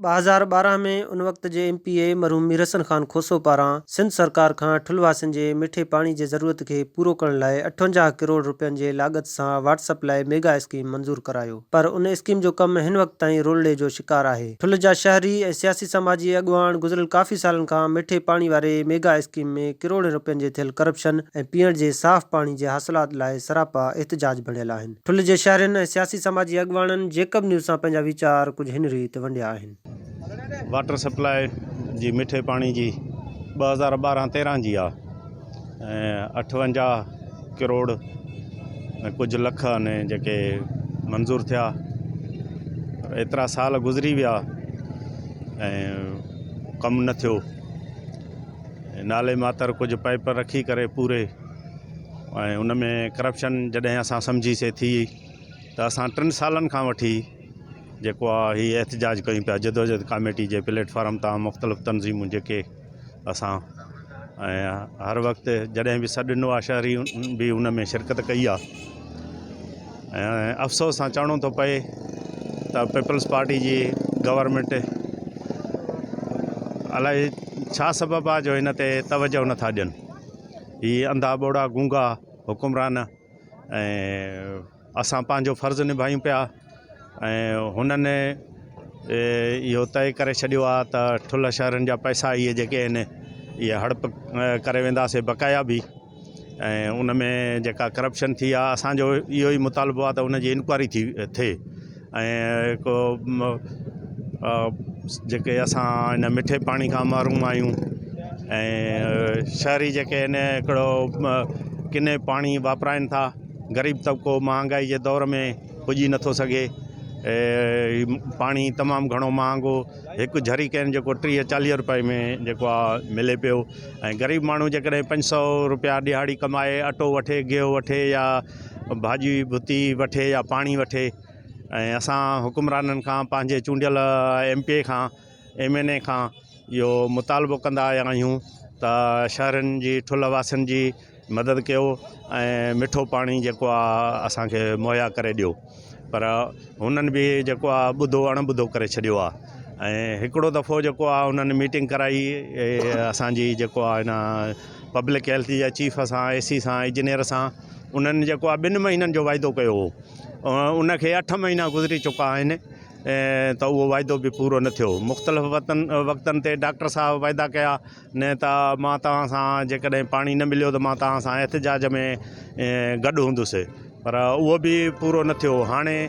2012 ۾ ان وقت جي M P اي مرحوم مير حسن خان کوسو پاران سنڌ سرڪار کان ٺل واسين جي مٺي پاڻي جي ضرورت کي پورو ڪرڻ لاء 58 ڪروڙ رپين جي لاڳت سان واٽر سپلاء ميگا اسڪيم منظور ڪرايو پر ان اسڪيم جو ڪم هن وقت تائين رولڙي جو شڪار آهي. ٺل جا شهري ۽ سياسي سماجي اڳواڻ گذريل ڪافي سالن کان مٺي پاڻي واري ميگا اسڪيم ۾ ڪروڙين رپين جي ٿيل ڪرپشن ۽ پيئڻ جي صاف پاڻي جي حاصلات لاء سراپا احتجاج بڻيل آهن. ٺل جي شهرين ۽ سياسي سماجي اڳواڻن جيڪب نيوز سان پنهنجا ويچار ڪجهه هن ريت ونڊيا آهن. واٽر سپلاء جي مٺي پاڻي جي 2012 13 جي آ ۽ 58 ڪروڙ ۽ ڪجهه لک آهن جيڪي منظور ٿيا پر ايترا سال گذري ويا ۽ ڪم نه ٿيو نالي ماتر ڪجهه پائپ رکي ڪري پوري ۽ ان ۾ ڪرپشن جڏهن اسان سمجهيسي ٿي ته اسان ٽن سالن کان وٺي جيڪو آهي هي احتجاج ڪيون پيا جدوجهد ڪاميٽي جي پليٽ فارم تان مختلف تنظيمون جيڪي اسان ۽ هر وقت جڏهن به سڏ ڏنو آهي شهري به ان ۾ شرڪت ڪئي آهي ۽ افسوس سان چوڻو ٿو پئي ته پيپلز پارٽي جي گورنمينٽ الائي ڇا سبب آهي جو هن تي توجهه نٿا ڏين هي انڌا ٻوڙا گونگا حڪمران ۽ اسان پنهنجو فرض نڀايون پيا ۽ هنن اهو طئي ڪري ڇڏيو آهي ته ٺلهه شهرن جا پئسا اهي جيڪي آهن اهي هڙپ ڪري وينداسي بقايا به ۽ ان ۾ جيڪا ڪرپشن ٿي آهي اسانجو اهو ئي مطالبو آهي ته ان جي انڪوائري ٿي ٿئي ۽ هڪ جيڪي اسان هن مٺي پاڻي کان محروم آهيون ۽ شهري جيڪي آهن هڪڙو ڪني پاڻي واپرائن ٿا غريب طبقو مهانگائي جي دور ۾ پڄي نٿو سگهي پاڻي تمام گهڻو مهانگو هڪ جھري ڪين جيڪو 30 40 روپئي ۾ جيڪو آهي ملي پيو ۽ غريب ماڻهو جيڪڏهن 500 روپيا ڏهاڙي ڪمائي اٽو وٺي گيهه وٺي يا ڀاڄي ڀتي وٺي يا پاڻي وٺي ۽ اسان حڪمرانن کان پنهنجي چونڊيل ايم پي اي کان ايم اين اي کان اهو مطالبو ڪندا آيا آهيون ته شهرن جي ٺلهه واسين جي مدد ڪيو ۽ مٺو پاڻي جيڪو آهي اسانکي مهيا ڪري ڏيو پر هنن به جيڪو آهي ٻڌو اڻ ٻڌو ڪري ڇڏيو آهي ۽ هڪڙو دفعو جيڪو آهي هنن ميٽنگ ڪرائي اسانجي جيڪو آهي هن پبلڪ هيلٿ جي چيف سان اي سي سان انجنيئر سان انهن جيڪو آهي ٻن مهينن جو واعدو ڪيو هو ان کي اٺ مهينا گذري چڪا آهن ته اهو واعدو به پورو نه ٿيو مختلف وقتن وقتن تي ڊاڪٽر صاحب واعدا ڪيا نه ته مان توهان سان جيڪڏهن پاڻي نه مليو ته مان توهان سان احتجاج ۾ گڏ هوندس پر اهو به پورو نه ٿيو هاڻي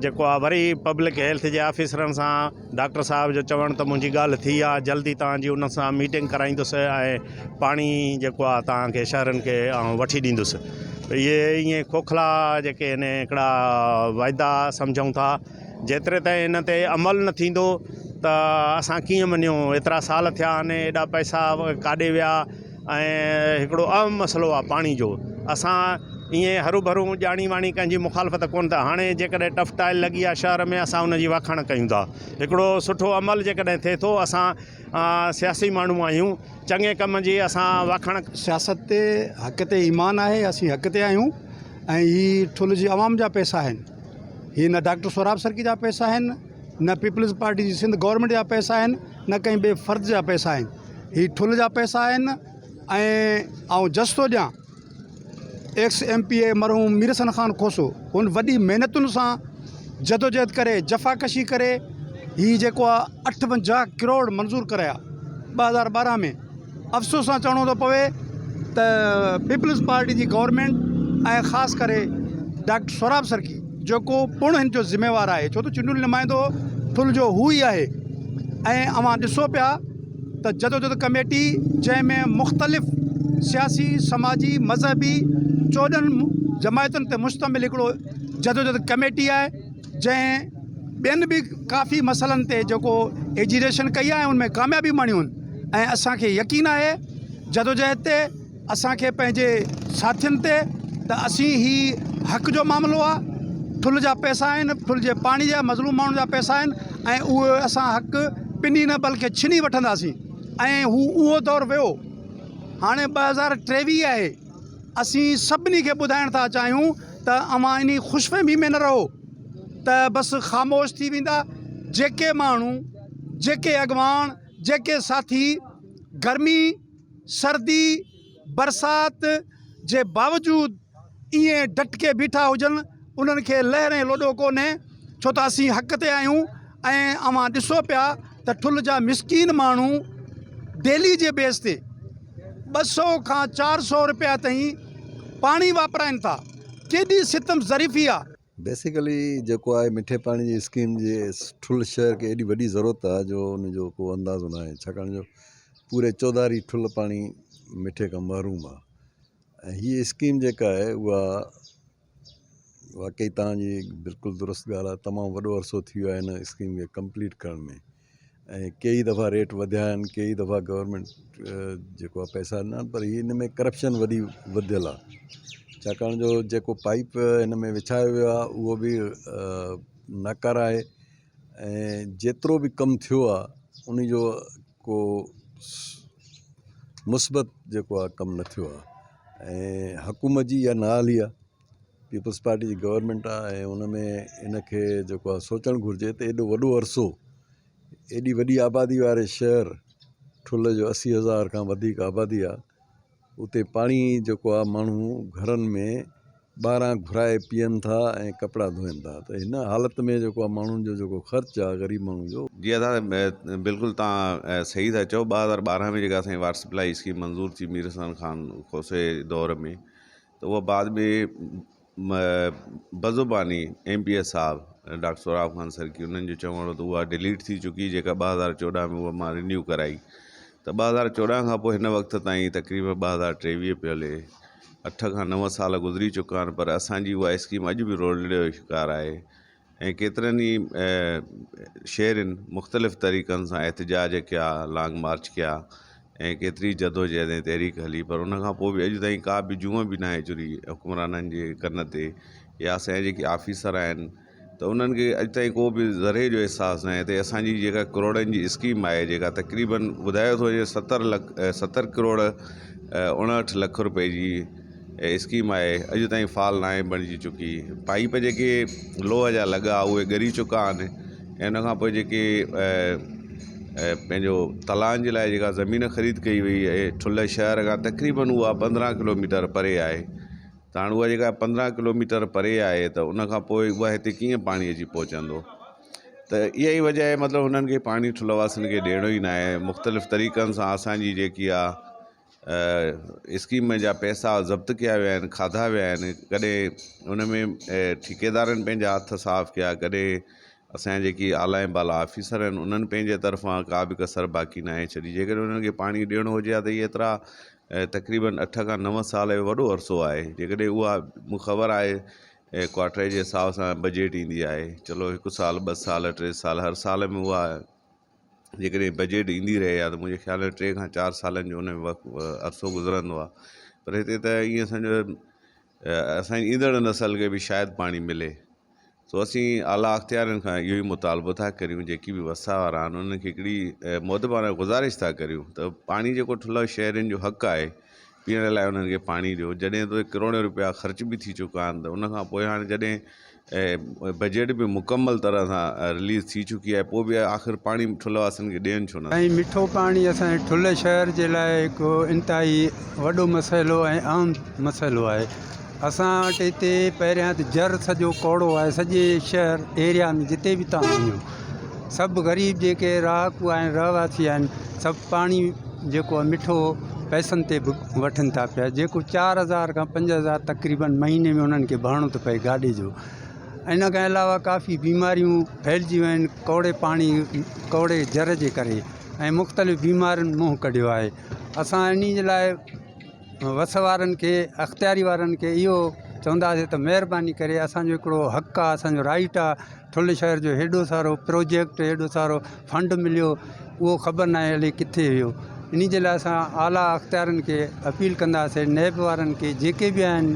جيڪو آهي وري پبلڪ هيلٿ جي آفيسرن سان ڊاڪٽر صاحب جو چوڻ ته منهنجي ڳالهه ٿي آهي جلدي توهان جي ان سان ميٽنگ ڪرائيندس ۽ پاڻي جيڪو آهي توهان کي شهرن کي آئون وٺي ڏيندس اهي ائين کوکلا جيڪي آهن هڪڙا واعدا سمجهون ٿا جيتري تائين ان تي عمل نه ٿيندو ته اسان ڪيئن مڃون ايترا سال ٿيا آهن ايڏا پئسا ڪاڏي ويا ۽ هڪڙو اهم مسئلو آهي پاڻي جو اسان ائين هرو ڀرو ڄاڻي واڻي ڪنهن جي مخالفت ڪونه ٿا هاڻي جيڪڏهن ٽف ٽائل لڳي آهي شهر ۾ اسان ان جي واکاڻ ڪيون ٿا هڪڙو سٺو عمل جيڪڏهن ٿئي ٿو اسان سياسي ماڻهو آهيون چڱي ڪم جي اسان واکاڻ سياست تي حق تي ايمان آهي اسين حق تي آهيون ۽ هي ٺل جي عوام جا پئسا آهن هي نه ڊاڪٽر سهراب سرڪي جا پئسا آهن نه پيپلز پارٽي جي سنڌ گورنمينٽ جا پئسا آهن نه ڪنهن ٻئي فرد جا پئسا آهن هي ٺل جا پئسا آهن ۽ آئون جس ٿو ڏيان ايڪس ايم پي اي مرحوم مير حسن خان کوسو هن وڏي محنتن سان جدوجهد ڪري جفاڪشي ڪري هي جيڪو آهي 58 ڪروڙ منظور ڪرايا 2012 ۾ افسوس سان چوڻو ٿو پوي ته پيپلز پارٽي جي گورنمينٽ ۽ خاص ڪري ڊاڪٽر سهراب سرڪي جيڪو پڻ هن جو ذميوار آهي ڇو ته چونڊيل نمائندو ٺل جو هو ئي آهي ۽ اوهان ڏسو پيا ته جدوجھد ڪميٽي جنهن ۾ مختلف سياسي سماجي مذهبي 14 جماعتن تي مشتمل هڪڙو جدوجھد ڪميٽي آهي جنهن ٻين به ڪافي مسئلن تي جيڪو ايجيٽيشن ڪئي آهي ان ۾ ڪاميابي ماڻيون آهن ۽ اسان کي يقين آهي جدوجهد تي اسان کي پنهنجي ساٿين تي ته اسين هي حق جو معاملو آهي ٺل جا پئسا آهن ٺل جي پاڻي جا مظلوم ماڻهن جا پئسا آهن ۽ اهي اسان حق پني نه بلڪه ڇني وٺنداسين ۽ هو اهو دور ويو هاڻي 2023 آهي اسين سڀني کي ٻڌائڻ ٿا چاهيون ته اوهان انهي خوشفهمي ۾ نه رهو ته بس خاموش ٿي ويندا، جيڪي ماڻهو جيڪي اڳواڻ جيڪي ساٿي گرمي سردي برسات جي باوجود ائين ڊٽڪي بيٺا هجن انهن کي لهر ۽ لوڏو ڪونهي ڇو ته اسين حق تي آهيون ۽ اوهان ڏسو پيا ته ٺل جا مسڪين ماڻهو ڊيلي جي بيس تي 200 کان 400 روپيا تائين پاڻي واپرائن ٿا ڪيڏي ستم ظريفي آ. بيسيڪلي جيڪو آهي مٺي پاڻي جي اسڪيم جي ٺل شهر کي ايڏي وڏي ضرورت آهي جو ان جو ڪو اندازو ناهي ڇاڪاڻ جو پوري چوڌاري ٺل پاڻي مٺي کان محروم آهي ۽ هي اسڪيم جيڪا آهي اها واقعي توهان جي بلڪل درست ڳالهه آهي تمام وڏو عرصو ٿي ويو آهي هن اسڪيم کي ڪمپليٽ ڪرڻ ۾ ۽ ڪيئي دفعا ريٽ وڌيا آهن ڪيئي دفعا گورنمينٽ جيڪو آهي پئسا ڏنا آهن پر هي ان ۾ ڪرپشن وڏي وڌيل آهي ڇاڪاڻ جو جيڪو پائپ هن ۾ وڇايو ويو آهي اهو به ناڪاره آهي ۽ جيترو به ڪم ٿيو آهي ان جو ڪو مثبت جيڪو آهي ڪم نه ٿيو آهي ۽ حڪومت جي اها نااهلي آهي پيپلز پارٽي جي گورنمينٽ آهي ۽ ان ۾ ان کي جيڪو آهي سوچڻ گهرجي ته ايڏو وڏو عرصو ايڏي وڏي آبادي واري شهر ٺل جو 80,000 کان وڌيڪ آبادي آهي اتي پاڻي جيڪو آهي ماڻهو گهرن ۾ ٻاهران گهرائي پيئن ٿا ۽ ڪپڙا ڌوئن ٿا ته هن حالت ۾ جيڪو آهي ماڻهن جو جيڪو خرچ آهي غريب ماڻهو جو. جي ادا بلڪل توهان صحيح ٿا چئو 2012 ۾ جيڪا اسان جي واٽر سپلائي اسڪيم منظور ٿي مير حسن خان کوسي دور ۾ ته اها بعد ۾ بزباني ايم پي اي صاحب ڊاڪٽر سهراب خان سرڪي انهن جو چوڻ هو ته اها ڊليٽ ٿي چڪي جيڪا 2014 ۾ اها مان رينيو ڪرائي ته 2014 کان پوء هن وقت تائين تقريبن 2023 پيو هلي اٺ کان نو سال گذري چڪا آهن پر اسانجي اها اسڪيم اڄ به رولڙي جو شڪار آهي ۽ ڪيترن ئي شهرين مختلف طريقن سان احتجاج ڪيا لانگ مارچ ڪيا ۽ ڪيتري جدوجهد ۽ تحريڪ هلي پر ان کان پوء به اڄ تائين ڪا به جونء به ناهي چري حڪمرانن جي ڪن تي يا اسان جا جيڪي آفيسر آهن ته انهن کي اڄ تائين ڪو به ذري جو احساس ناهي ته اسان جي جيڪا ڪروڙن جي اسڪيم آهي جيڪا تقريبن ٻڌايو ٿو وڃي 70 لک 70 ڪروڙ 59 لک روپئي جي اسڪيم آهي اڄ تائين فعال ناهي بڻجي چڪي پائيپ جيڪي لوهه جا لڳا اهي ڳري چڪا آهن ۽ ان کان پوء جيڪي پنهنجو تلائن جي لاء جيڪا زمين خريد ڪئي وئي آهي ٺلهه شهر کان تقريبن اها 15 ڪلوميٽر پري آهي ته هاڻي اها جيڪا 15 ڪلوميٽر پري آهي ته ان کان پوء اها هتي ڪيئن پاڻي اچي پهچندو ته اها ئي وجه آهي مطلب هنن کي پاڻي ٺلهه واسين کي ڏيڻو ئي ناهي مختلف طريقن سان اسانجي جيڪي آهي اسڪيم جا پئسا ضبط ڪيا ويا آهن کاڌا ويا آهن ڪڏهن ان ۾ ٺيڪيدارن پنهنجا هٿ صاف ڪيا ڪڏهن اسان جا جيڪي اعليٰ ۽ بالا آفيسر آهن انهن پنهنجي طرفان ڪا به ڪسر باقي ناهي ڇڏي جيڪڏهن انهن کي پاڻي ڏيڻو هجي ها ته اهي ايترا تقريبن اٺ کان نو سال جو وڏو عرصو آهي جيڪڏهن اها مون خبر آهي ڪوارٽر جي حساب سان بجيٽ ايندي آهي چلو هڪ سال ٻه سال ٽي سال هر سال ۾ اها جيڪڏهن بجيٽ ايندي رهي ها ته منهنجي خيال ۾ ٽي کان چار سالن جو ان ۾ وقت عرصو گذرندو آهي پر هتي ته ائين سمجهو اسانجي ايندڙ نسل کي به شايد پاڻي ملي سو اسين اعليٰ اختيارين کان اهو ئي مطالبو ٿا ڪريون جيڪي به وسا وارا آهن انهن کي هڪڙي مودبانه گذارش ٿا ڪريون ته پاڻي جيڪو ٺلهو شهرين جو حق آهي پيئڻ لاء انهن کي پاڻي ڏيو جڏهن ته ڪروڙين روپيا خرچ به ٿي چڪا آهن ته ان کان پوء هاڻي جڏهن بجيٽ به مڪمل طرح سان رليز ٿي چڪي آهي پوء به آخر پاڻي ٺلهه واسين کي ڏين ڇو نه ۽ مٺو پاڻي اسان جي ٺلهه شهر جي لاء هڪ انتهائي وڏو مسئلو ۽ اهم مسئلو آهي اسان وٽ هتي پهريان ته جر سڄو ڪوڙو آهي سڄي شهر ايريا ۾ جتي به توهان وڃو سڀ غريب جيڪي رهاڪو آهن رهواسي آهن سڀ پاڻي جيڪو آهي مٺو پئسن تي به وٺن ٿا پيا جيڪو 4000 کان 5000 تقريبن مهيني ۾ انهن کي ڀرڻو ٿو پئي گاڏي جو ان کان علاوه ڪافي بيماريون ڦهلجي ويون آهن ڪوڙي پاڻي ڪوڙي جر جي ڪري ۽ مختلف بيمارين منهن ڪڍيو آهي اسان انهي جي لاء وس وارن کي اختياري وارن کي اهو چونداسين ته مهرباني ڪري اسانجو هڪڙو حق آهي اسانجو رائيٽ آهي ٺل شهر جو هيڏو سارو پروجيڪٽ هيڏو سارو فنڊ مليو اهو خبر ناهي الائي ڪٿي ويو ان جي لاء اسان اعليٰ اختيارين کي اپيل ڪنداسين نيب وارن کي جيڪي به آهن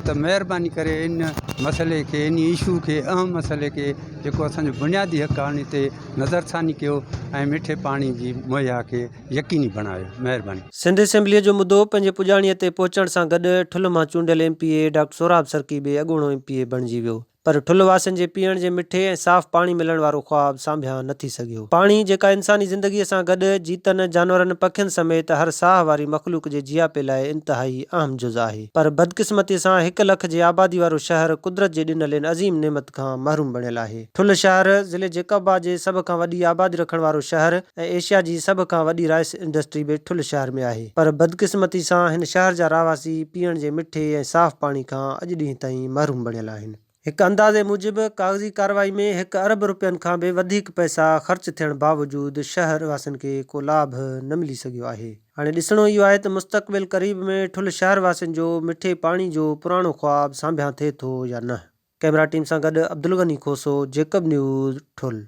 ته مهرباني ڪري ان مسئلي کي ان اشو کي اهم مسئلي کي جيڪو اسانجو بنيادي حق آهي ان تي نظرثاني ڪيو ۽ مٺي پاڻي جي مهيا کي يقيني بڻايو. مهرباني. سنڌ اسيمبليء جو مدو پنهنجي پڄاڻيء تي پهچڻ سان گڏ ٺلهه مان چونڊيل M P A doctor Sohrab Sarki به اڳوڻو ايم پي اي بڻجي ويو. پر ٺل واسين جي پيئڻ جي مٺي ۽ صاف پاڻي ملڻ وارو خواب سانڀيان نه ٿي سگهيو. پاڻي، جيڪا انساني زندگيء سان گڏ جيتن، جانورن، پکين سميت هر ساهه واري مخلوق جي جياپي لاء انتهائي اهم جز آهي. پر بدقسمتيء سان هڪ لک جي آبادي وارو شهر قدرت جي ڏنل ان عظيم نعمت کان محروم بڻيل آهي. ٺل شهر، ضلعي جيڪب آباد جي سڀ کان وڏي آبادي رکڻ وارو شهر ۽ ايشيا جي سڀ کان وڏي رائيس انڊسٽري به ٺل شهر ۾ آهي. پر بدقسمتي سان هن شهر جا رهواسي پيئڻ جي مٺي ۽ صاف پاڻي کان اڄ ڏينهن تائين محروم بڻيل آهن. هڪ اندازي موجب ڪاغذي ڪارروائي ۾ هڪ ارب رپين کان به وڌيڪ پئسا خرچ ٿيڻ باوجود شهر واسين کي ڪو لاڀ نه ملي سگهيو آهي. هاڻي ڏسڻو اهو آهي ته مستقبل قريب ۾ ٺل شهر واسين جو مٺي پاڻي جو پراڻو خواب سانڀيان ٿئي ٿو يا نه. ڪئميرا ٽيم سان گڏ عبدالغني کوسو، جيڪب نيوز، ٺل.